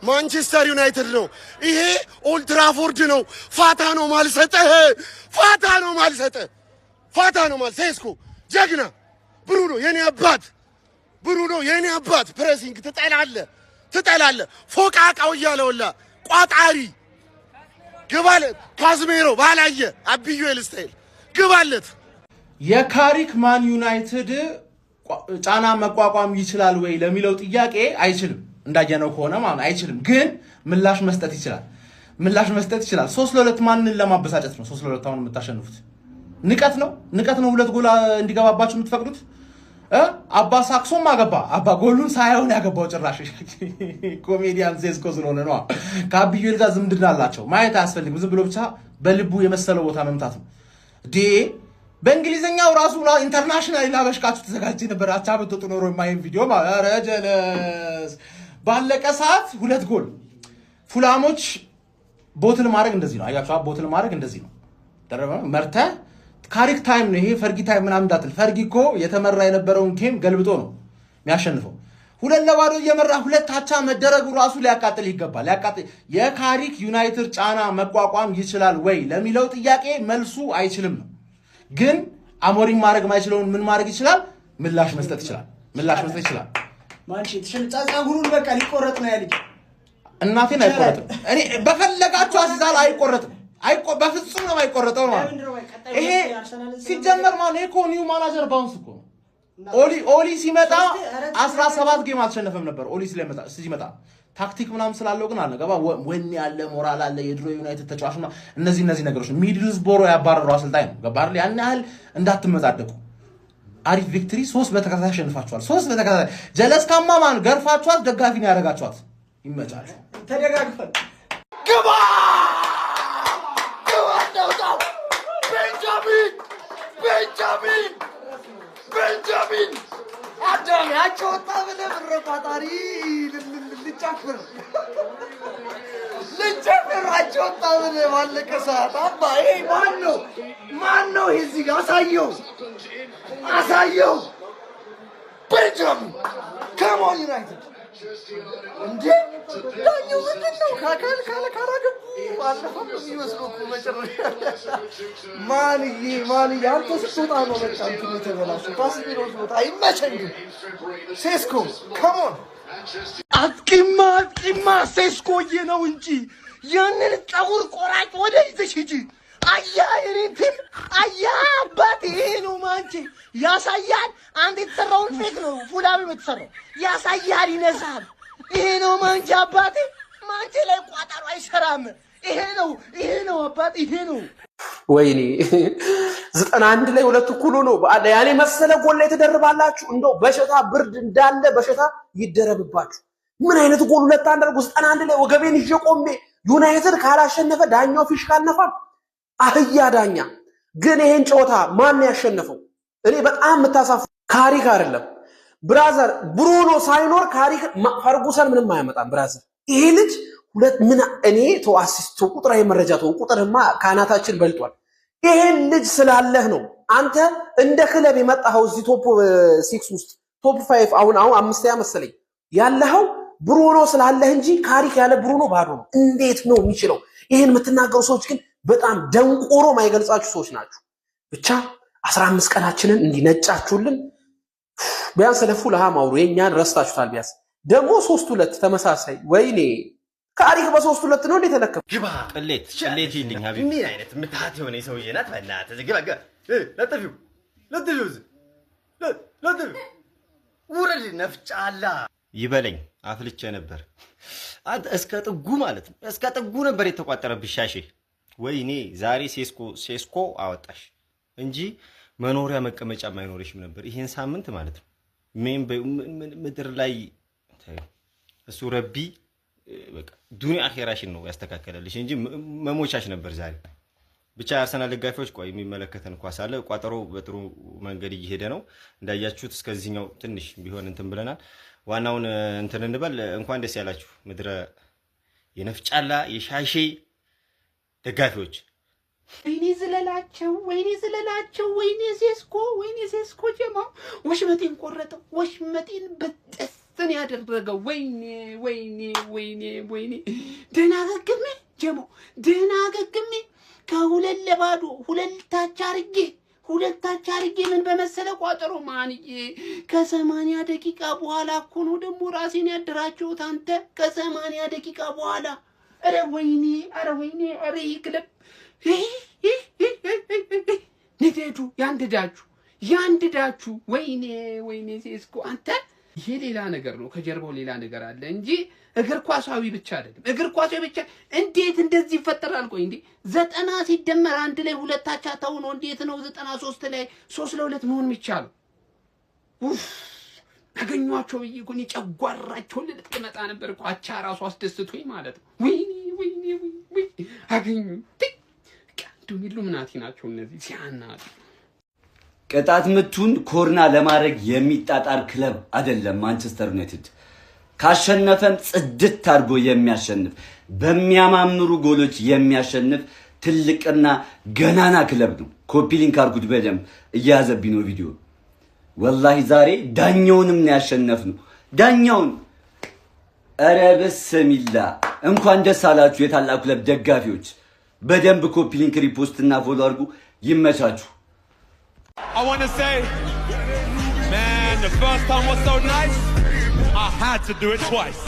ማንቸስተር ዩናይትድ ነው። ይሄ ኦልትራፎርድ ነው። ፋታ ነው ማልሰጥህ፣ ፋታ ነው ማልሰጥህ፣ ፋታ ነው ማል ሴስኮ ጀግና ብሩኖ የኔ አባት፣ ብሩኖ የኔ አባት። Pressing ትጠላለህ፣ ትጠላለህ። ፎቃቃው እያለውላ ቋጣሪ ግባለት። ካዝሜሮ ባላየ አብዩኤል style ግባለት። የካሪክ ማን ዩናይትድ ጫና መቋቋም ይችላል ወይ ለሚለው ጥያቄ አይችልም። እንዳየነው ከሆነ ማለት አይችልም፣ ግን ምላሽ መስጠት ይችላል። ምላሽ መስጠት ይችላል። 3-2 ማንን ለማበሳጨት ነው? 3-2 አሁን የምታሸንፉት ንቀት ነው፣ ንቀት ነው። ሁለት ጎል እንዲገባባችሁ የምትፈቅዱት? አባ ሳክሶም አገባ። አባ ጎሉን ሳይሆን ያገባው ጭራሽ ኮሜዲያን ሴስኮ ስለሆነ ነዋ። ከአብዩኤል ጋር ዝምድና አላቸው። ማየት አያስፈልግም። ዝም ብሎ ብቻ በልቡ የመሰለው ቦታ መምታት ነው። ዴ በእንግሊዝኛው ራሱ international ላበሽቃችሁ ተዘጋጅቼ ነበር። አቻ ብትወጡ ኖሮ የማይን ቪዲዮ ኧረ ጀለስ ባለቀ ሰዓት ሁለት ጎል። ፉላሞች bottle ማድረግ እንደዚህ ነው። አያችሁ፣ bottle ማድረግ እንደዚህ ነው። መርተህ ካሪክ time ነው ይሄ። ፈርጊ time ምናምን እንዳትል። ፈርጊ እኮ የተመራ የነበረውን game ገልብጦ ነው የሚያሸንፈው። 2-0 እየመራ ሁለት አቻ መደረጉ ራሱ ሊያቃጥል ይገባል። ሊያቃጥል። የካሪክ ዩናይትድ ጫና መቋቋም ይችላል ወይ ለሚለው ጥያቄ መልሱ አይችልም ነው። ግን አሞሪም ማድረግ ማይችለውን ምን ማድረግ ይችላል? ምላሽ መስጠት ይችላል። ምላሽ መስጠት ይችላል። ማንቺ ጸጉሩን በቃ ሊቆረጥ ነው ያልጅ። እናቴን አይቆረጥም። እኔ በፈለጋችሁ አስይዛል አይቆረጥም። በፍጹም ነው የማይቆረጠው ማለት ይሄ። ሲጀመር ማለት ይሄ እኮ new manager bounce እኮ ነው። ኦሊ ሲመጣ 17 game አልተሸነፈም ነበር። ኦሊ ሲመጣ ታክቲክ ምናምን ስላለው ግን አለ ገባ ወኔ ያለ ሞራል አለ። የድሮ ዩናይትድ ተጫዋች ነው። እነዚህ ነገሮች ሚድልስቦሮ ያባረረው አሰልጣኝ ነው። ገባ አይደል? ያን ያህል እንዳትመጻደቁ። አሪፍ victory፣ ሶስት በተከታታይ አሸንፋችኋል። ሶስት በተከታታይ ጀለስካማ ማን ገርፋችኋት፣ ደጋፊ ነው ያደረጋችኋት። ይመቻችሁ። ተደጋግፈን ግባ ግባ! እናውጣው! ቤንጃሚን፣ ቤንጃሚን፣ ቤንጃሚን አዳሜ አቻ ወጣ ብለህ ብረ ቋጣሪ ልጨፍር ልጨፍር አቻ ወጣ ብለህ ባለቀ ሰዓት አባ ይሄ ማን ነው? ማን ነው? ይሄ እዚህ ጋር አሳየው፣ አሳየው። ቤንጃሚን፣ come on ዩናይትድ። እንዴ ዳኛው ምንድን ነው? ካካል ካለ ካላገቡ አለፈም ነው የሚመስለው እኮ መጨረሻ። ማንዬ ማንዬ አንተ ስትወጣ ነው በቃ እንትኑ የተበላሸው። ካሲሚሮ ሲወጣ አይመቸኝ። ግን ሴስኮ come on። አጥቂማ አጥቂማ ሴስኮዬ ነው እንጂ ያንን ፀጉር ቆራጭ ወደ ይዘሽ ሂጂ። አያ የኔን team አያ አባቴ ይሄ ነው ማንቼ ያሳያል። አንድ የተሰራውን fake ነው ፉላም የተሰራው ያሳያል፣ ይነሳል። ይሄ ነው ማንቼ አባቴ። ማንቼ ላይ ቋጠሮ አይሰራም። ይሄ ነው፣ ይሄ ነው አባቴ፣ ይሄ ነው። ወይኔ 91 ላይ ሁለት እኩል ሆኖ ያኔ መሰለ ጎል ላይ ትደርባላችሁ። እንደው በሽታ ብርድ እንዳለ በሽታ ይደረብባችሁ። ምን አይነት ጎል! 2-1 አድርጎ 91 ላይ ወገቤን ይዤ ቆሜ ዩናይትድ ካላሸነፈ ዳኛው ፊሽካ አልነፋም። አህያ ዳኛ። ግን ይሄን ጨዋታ ማን ያሸነፈው? እኔ በጣም የምታሳፍ ካሪክ አይደለም brother። ብሩኖ ሳይኖር ካሪክ ፈርጉሰን ምንም አያመጣም brother። ይሄ ልጅ ሁለት ምን እኔ ተው assist ቁጥራዊ መረጃ ተው፣ ቁጥርማ ከአናታችን በልጧል። ይሄን ልጅ ስላለህ ነው አንተ እንደ ክለብ የመጣኸው እዚህ top six ውስጥ top five አሁን አምስተኛ መሰለኝ ያለኸው ብሩኖ ስላለህ እንጂ ካሪክ ያለ ብሩኖ ባዶ ነው። እንዴት ነው የሚችለው? ይሄን የምትናገሩ ሰዎች ግን በጣም ደንቆሮ ማይገልጻችሁ ሰዎች ናችሁ። ብቻ 15 ቀናችንን እንዲነጫችሁልን ቢያንስ ለፉልሃም አውሩ። የእኛን ረስታችሁታል። ቢያንስ ደግሞ 3-2 ተመሳሳይ። ወይኔ ካሪክ በ3-2 ነው እንዴ የተለከፈ? ግባ። ቅሌት ቅሌት ይልኝ ሀቢብ። ምን አይነት ምትሃት የሆነ ሰውዬ ናት! በእናትህ ግባ ግባ! ለጥፊው ለጥፊው ለጥፊው ውረድ ነፍጫላ። ይበለኝ አፍልቼ ነበር። አንተ እስከ ጥጉ ማለት ነው፣ እስከ ጥጉ ነበር የተቋጠረብሽ ሻሼ። ወይኔ ዛሬ ሴስኮ ሴስኮ አወጣሽ እንጂ መኖሪያ መቀመጫ አይኖርሽም ነበር ይሄን ሳምንት ማለት ነው። ምን ምድር ላይ እሱ ረቢ በቃ ዱንያ አኼራሽን ነው ያስተካከለልሽ እንጂ መሞቻሽ ነበር ዛሬ። ብቻ የአርሰናል ደጋፊዎች ቆይ የሚመለከተን ኳስ አለ። ቋጠሮ በጥሩ መንገድ እየሄደ ነው እንዳያችሁት። እስከዚህኛው ትንሽ ቢሆን እንትን ብለናል። ዋናውን እንትን እንበል። እንኳን ደስ ያላችሁ ምድረ የነፍጫላ የሻሼ ደጋፊዎች። ወይኔ ዝለላቸው፣ ወይኔ ዝለላቸው፣ ወይኔ ሴስኮ፣ ወይኔ ሴስኮ ጀማው ወሽመጤን ቆረጠው፣ ወሽመጤን በጥስ። ነው ያደረገው። ወይኔ ወይኔ ወይኔ ወይኔ! ደህና አገግሜ ጀሞ፣ ደህና አገግሜ ከ2-0 ሁለት አቻ አርጌ፣ ሁለት አቻ አርጌ ምን በመሰለ ቋጠሮ ማንዬ፣ ከ80 ደቂቃ በኋላ እኮ ነው ደግሞ ራሴን ያደራጀሁት። አንተ፣ ከ80 ደቂቃ በኋላ። ኧረ ወይኔ፣ ኧረ ወይኔ፣ ኧረ ይህ ክለብ ንደዱ፣ ያንድዳችሁ፣ ያንድዳችሁ። ወይኔ ወይኔ ሴስኮ አንተ፣ ይሄ ሌላ ነገር ነው፣ ከጀርባው ሌላ ነገር አለ እንጂ እግር ኳሳዊ ብቻ አይደለም። እግር ኳሳዊ ብቻ እንዴት እንደዚህ ይፈጠራል? ቆይ እንዴ፣ 90 ሲደመር 1 ላይ ሁለት አቻ ተውኖ እንዴት ነው 93 ላይ 3-2 መሆን የሚቻለው? ኡፍ፣ አገኟቸው ብዬ እኮ እኔ ጨጓራቸውን ልልጥ ልመጣ ነበር እኮ፣ አቻ ራሱ አስደስቶኝ ማለት ነው። ወይኔ ወይኔ ወይኔ፣ አገኙ። እንደውም ኢሉሚናቲ ናቸው እነዚህ ሲያናዱ። ቅጣት ምቱን ኮርና ለማድረግ የሚጣጣር ክለብ አይደለም ማንቸስተር ዩናይትድ። ካሸነፈም ጽድት አድርጎ የሚያሸንፍ፣ በሚያማምሩ ጎሎች የሚያሸንፍ ትልቅና ገናና ክለብ ነው። Copy link አድርጉት። በደንብ እየያዘብኝ ነው ቪዲዮ። ወላሂ ዛሬ ዳኛውንም ነው ያሸነፍነው። ዳኛውን፣ ኧረ በስሚላ፣ እንኳን ደስ አላችሁ የታላቁ ክለብ ደጋፊዎች። በደንብ copy link፣ repost እና follow አድርጉ። ይመቻችሁ። I want to say, man, the first time was so nice, I had to do it twice.